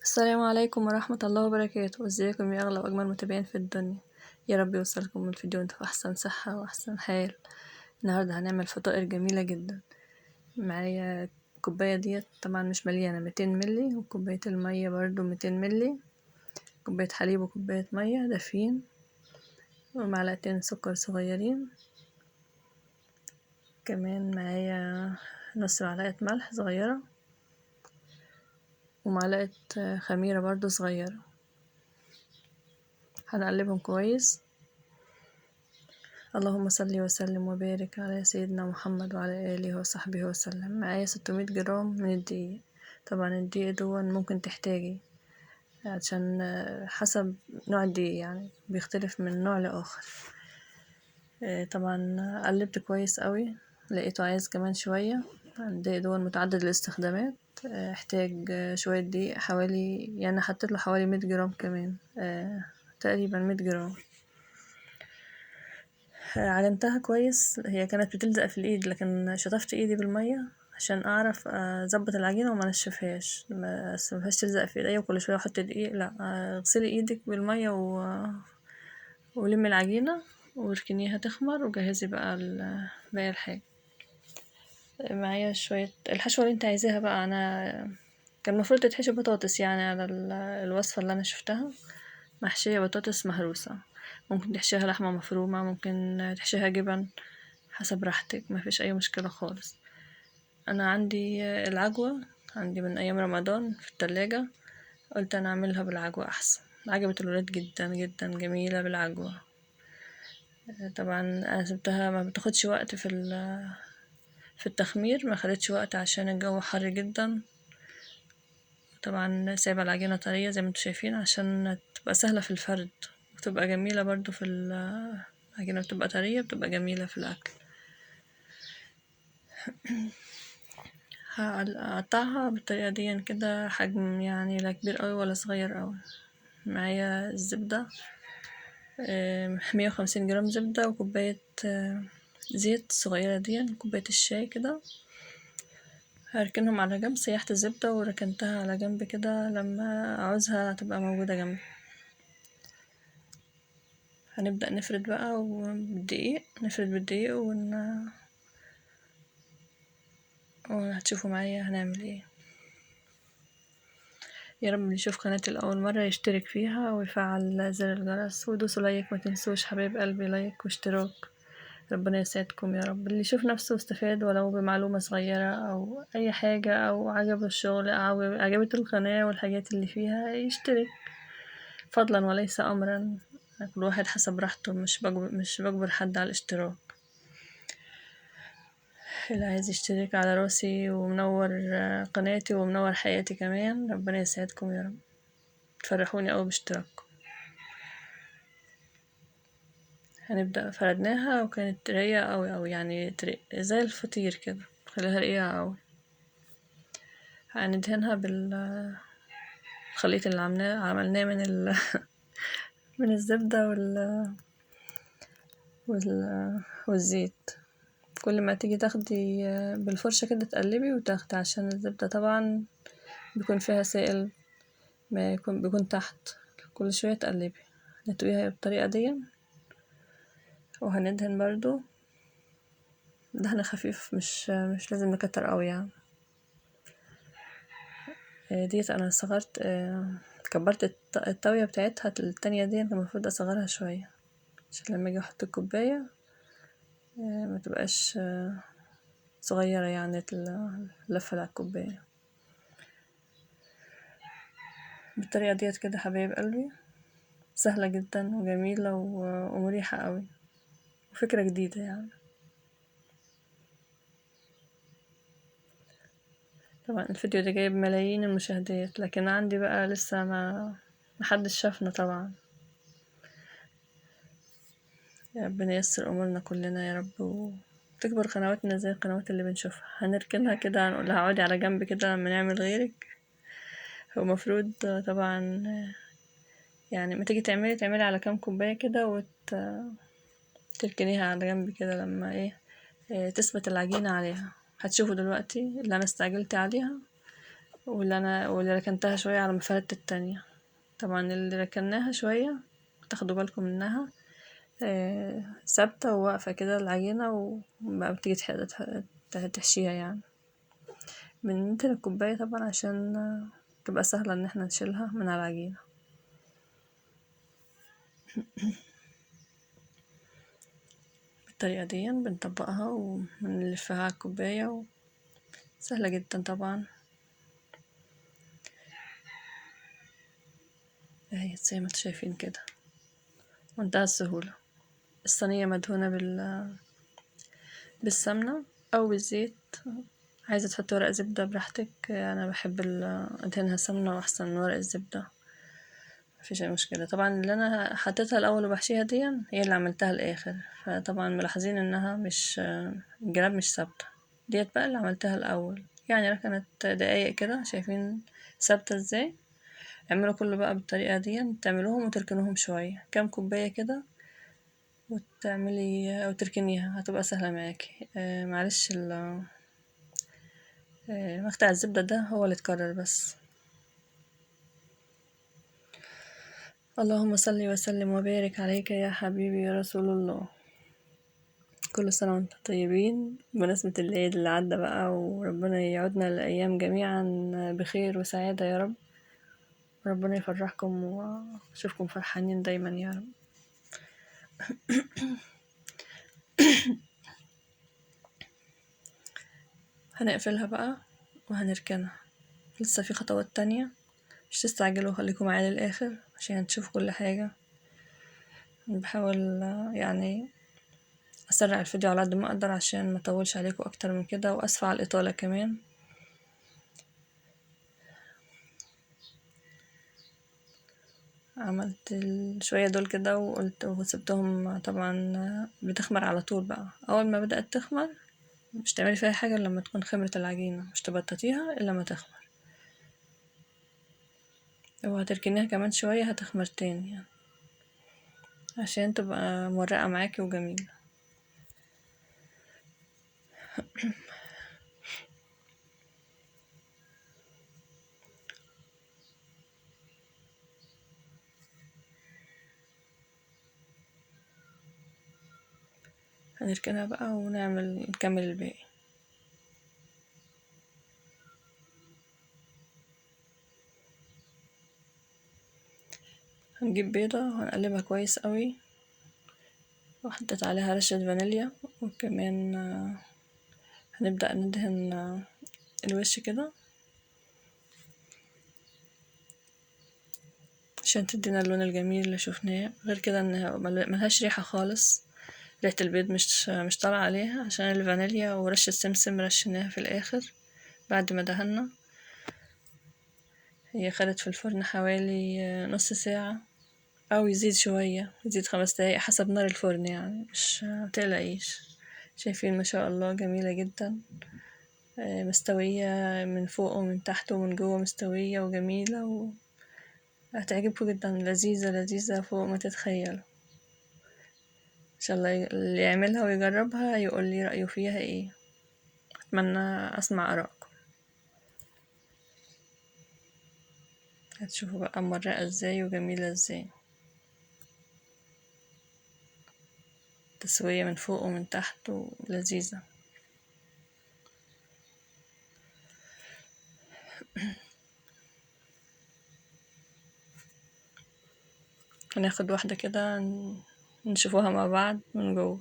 السلام عليكم ورحمة الله وبركاته. ازيكم يا اغلى واجمل متابعين في الدنيا؟ يا رب يوصلكم الفيديو وانتوا في احسن صحة واحسن حال. النهاردة هنعمل فطائر جميلة جدا. معايا الكوباية ديت طبعا مش مليانة، 200 ملي، وكوباية المية برضو 200 ملي، كوباية حليب وكوباية مية دافين، ومعلقتين سكر صغيرين، كمان معايا نص معلقة ملح صغيرة، ومعلقة خميرة برضو صغيرة. هنقلبهم كويس. اللهم صل وسلم وبارك على سيدنا محمد وعلى آله وصحبه وسلم. معايا 600 جرام من الدقيق. طبعا الدقيق دون ممكن تحتاجي عشان حسب نوع الدقيق، يعني بيختلف من نوع لآخر. طبعا قلبت كويس قوي، لقيته عايز كمان شوية. الدقيق دون متعدد الاستخدامات، احتاج شوية دقيق، حوالي يعني حطيت له حوالي 100 جرام كمان، تقريبا 100 جرام. عجنتها كويس، هي كانت بتلزق في الايد، لكن شطفت ايدي بالمية عشان اعرف اظبط العجينة وما انشفهاش، ما اسيبهاش تلزق في ايديا وكل شوية احط دقيق. لا، اغسلي ايدك بالمية ولمي العجينة واركنيها تخمر، وجهزي بقى باقي الحاجة. معايا شوية الحشوة اللي انت عايزاها بقى. انا كان المفروض تتحشي بطاطس، يعني على الوصفة اللي انا شفتها محشية بطاطس مهروسة. ممكن تحشيها لحمة مفرومة، ممكن تحشيها جبن، حسب راحتك، ما فيش اي مشكلة خالص. انا عندي العجوة، عندي من ايام رمضان في التلاجة، قلت انا اعملها بالعجوة احسن. عجبت الولاد جدا جدا، جميلة بالعجوة. طبعا انا سبتها ما بتاخدش وقت في التخمير، ما خدتش وقت عشان الجو حر جدا. طبعا سايبه العجينة طرية زي ما انتم شايفين عشان تبقى سهلة في الفرد، وتبقى جميلة برضو في العجينة، بتبقى طرية بتبقى جميلة في الاكل. هقطعها بالطريقة دي كده، حجم يعني لا كبير قوي ولا صغير قوي. معايا الزبدة، 150 جرام زبدة، وكوبايه زيت صغيرة دي، كوباية الشاي كده. هركنهم على جنب. سيحت الزبدة وركنتها على جنب كده، لما اعوزها تبقى موجودة جنبي. هنبدأ نفرد بقى بالدقيق، نفرد بالدقيق وهتشوفوا معايا هنعمل ايه. يا رب اللي يشوف قناتي لأول مرة يشترك فيها ويفعل زر الجرس ويدوسوا like، ما تنسوش حبايب قلبي like واشتراك. ربنا يسعدكم يا رب. اللي يشوف نفسه استفاد ولو بمعلومة صغيرة أو أي حاجة، أو عجبه الشغل أو عجبته القناة والحاجات اللي فيها، يشترك فضلا وليس أمرا. كل واحد حسب راحته، مش بجبر حد على الاشتراك. اللي عايز يشترك على راسي، ومنور قناتي ومنور حياتي كمان. ربنا يسعدكم يا رب، تفرحوني أوي باشتراككم. هنبدأ. فردناها وكانت رقيقة أوي أوي، يعني زي الفطير كده، خليها رقيقة أوي. هندهنها بالخليط اللي عملناه من الزبدة والزيت. كل ما تيجي تاخدي بالفرشة كده تقلبي وتاخدي، عشان الزبدة طبعا بيكون فيها سائل، ما بيكون تحت. كل شوية تقلبي. نتويها بالطريقة دي، وهندهن برضو دهن خفيف، مش لازم نكتر قوي يعني. ديت انا صغرت، كبرت الطاوية بتاعتها التانية دي، كان المفروض اصغرها شوية عشان لما اجي احط الكوباية، ما تبقاش صغيرة، يعني اللفة على الكوباية. بالطريقة ديت كده حبايب قلبي، سهلة جدا وجميلة ومريحة قوي، وفكرة جديدة يعني. طبعا الفيديو ده جايب ملايين المشاهدات، لكن عندي بقى لسه ما حدش شافنا طبعا. يا ربنا ييسر امورنا كلنا يا رب، وتكبر قنواتنا زي القنوات اللي بنشوفها. هنركنها كده، هنقولها اقعدي على جنب كده لما نعمل غيرك. هو المفروض طبعا يعني ما تيجي تعملي على كام كوباية كده وتركنيها على جنب كده لما تثبت العجينة عليها. هتشوفوا دلوقتي اللي انا استعجلت عليها. واللي ركنتها شوية على ما فردت التانية. طبعا اللي ركناها شوية تاخدوا بالكم منها ثابتة وواقفة كده العجينة، وبقى بتيجي تحشيها يعني. بننتر الكوباية طبعا عشان تبقى سهلة ان احنا نشيلها من على العجينة. بالطريقة دي بنطبقها ونلفها على الكوباية، سهلة جدا طبعا. اهي زي ما انتم شايفين كده، منتهى السهولة. الصينية مدهونة بالسمنة او بالزيت، عايزة تحطي ورق زبدة براحتك، انا بحب ادهنها سمنة واحسن من ورق الزبدة، مفيش اي مشكلة. طبعا اللي انا حطيتها الاول وبحشيها دي هي اللي عملتها الاخر، فطبعا ملاحظين انها مش الجناب مش ثابتة. ديت بقى اللي عملتها الاول، يعني ركنت دقايق كده، شايفين ثابتة ازاي. اعملوا كله بقى بالطريقة دي، تعملوهم وتركنوهم شوية، كام كوباية كده، وتعملي وتركنيها، هتبقى سهلة معاكي. معلش مقطع الزبدة ده هو اللي اتكرر بس. اللهم صل وسلم وبارك عليك يا حبيبي يا رسول الله. كل سنة وانتم طيبين بمناسبة العيد اللي عدى بقى، وربنا يعودنا الأيام جميعا بخير وسعادة يا رب، ربنا يفرحكم واشوفكم فرحانين دايما يا رب. هنقفلها بقى وهنركنها، لسه في خطوات تانية، مش تستعجلوا، خليكم معايا للآخر عشان تشوفوا كل حاجة. بحاول يعني أسرع الفيديو على قد ما أقدر عشان ما أطولش عليكم أكتر من كده، وأسفة على الإطالة كمان. عملت شوية دول كده وقلت وسبتهم، طبعا بتخمر على طول بقى، أول ما بدأت تخمر مش تعملي فيها حاجة لما تكون خمرت العجينة، مش تبططيها إلا ما تخمر، وهتركنيها كمان شوية هتخمر تاني يعني عشان تبقى مورقة معاكي وجميلة. هنركنها بقى ونعمل نكمل الباقي. هنجيب بيضة وهنقلبها كويس قوي، وحطيت عليها رشة فانيليا، وكمان هنبدأ ندهن الوش كده عشان تدينا اللون الجميل اللي شفناه. غير كده انها ملهاش ريحة خالص، ريحة البيض مش طالعة عليها عشان الفانيليا ورشة سمسم رشيناها في الآخر بعد ما دهنا. هي خدت في الفرن حوالي نص ساعة او يزيد شوية، يزيد 5 دقايق حسب نار الفرن يعني، مش متقلقيش. شايفين ما شاء الله جميلة جدا، مستوية من فوق ومن تحت ومن جوه، مستوية وجميلة وهتعجبكم جدا، لذيذة لذيذة فوق ما تتخيلوا. ان شاء الله اللي يعملها ويجربها يقول لي رأيه فيها ايه، اتمنى اسمع ارائكم. هتشوفوا بقى مورقة ازاي وجميلة ازاي، تسوية من فوق ومن تحت ولذيذة. هناخد واحدة كده نشوفوها مع بعض من جوه.